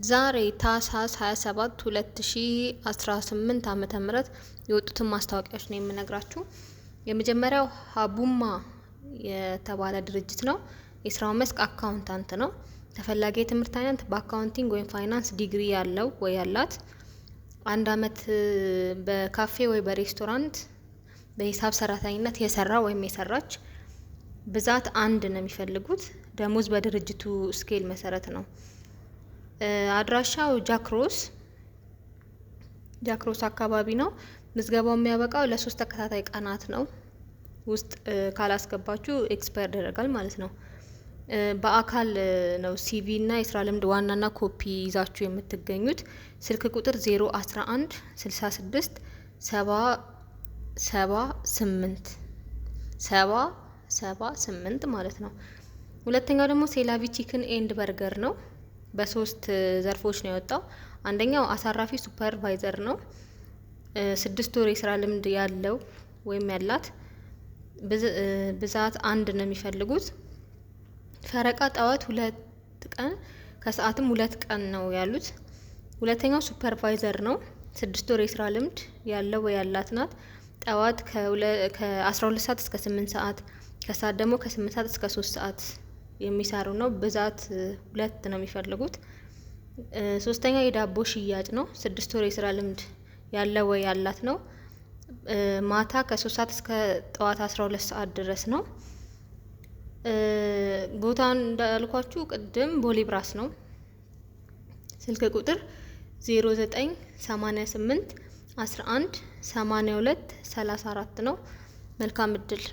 ዛሬ ታህሳስ 27 2018 ዓ.ም የወጡትን ማስታወቂያዎች ነው የምነግራችሁ። የመጀመሪያው ሀቡማ የተባለ ድርጅት ነው። የስራው መስክ accountant ነው። ተፈላጊ የትምህርት አይነት በ accounting ወይም ፋይናንስ ዲግሪ ያለው ወይ ያላት፣ አንድ አመት በካፌ ወይ በሬስቶራንት በሂሳብ ሰራተኝነት የሰራ ወይም የሰራች፣ ብዛት አንድ ነው የሚፈልጉት። ደሞዝ በድርጅቱ scale መሰረት ነው። አድራሻው ጃክሮስ ጃክሮስ አካባቢ ነው። ምዝገባው የሚያበቃው ለ3 ተከታታይ ቀናት ነው። ውስጥ ካላስገባችሁ expire ያደርጋል ማለት ነው። በአካል ነው CV እና የስራ ልምድ ዋናና ኮፒ ይዛችሁ የምትገኙት። ስልክ ቁጥር 011 66 70 78 70 78 ማለት ነው። ሁለተኛው ደግሞ ሴላቪ Chicken and Burger ነው። በሶስት ዘርፎች ነው የወጣው። አንደኛው አሳራፊ supervisor ነው። 6 ወር የስራ ልምድ ያለው ወይም ያላት፣ ብዛት አንድ ነው የሚፈልጉት። ፈረቃ ጠዋት 2 ቀን ከሰዓትም 2 ቀን ነው ያሉት። ሁለተኛው supervisor ነው። 6 ወር የስራ ልምድ ያለው ወይ ያላት ናት። ጠዋት ከ12 ሰዓት እስከ 8 ሰዓት፣ ከሰዓት ደግሞ ከ8 ሰዓት እስከ 3 ሰዓት የሚሰሩ ነው። ብዛት ሁለት ነው የሚፈልጉት። ሶስተኛው የዳቦ ሽያጭ ነው። 6 ወር የስራ ልምድ ያለው ወይ ያላት ነው። ማታ ከ3 ሰዓት እስከ ጠዋት 12 ሰዓት ድረስ ነው። ቦታውን እንዳልኳችሁ ቅድም ቦሌ ብራስ ነው። ስልክ ቁጥር 0988 11 82 34 ነው። መልካም እድል።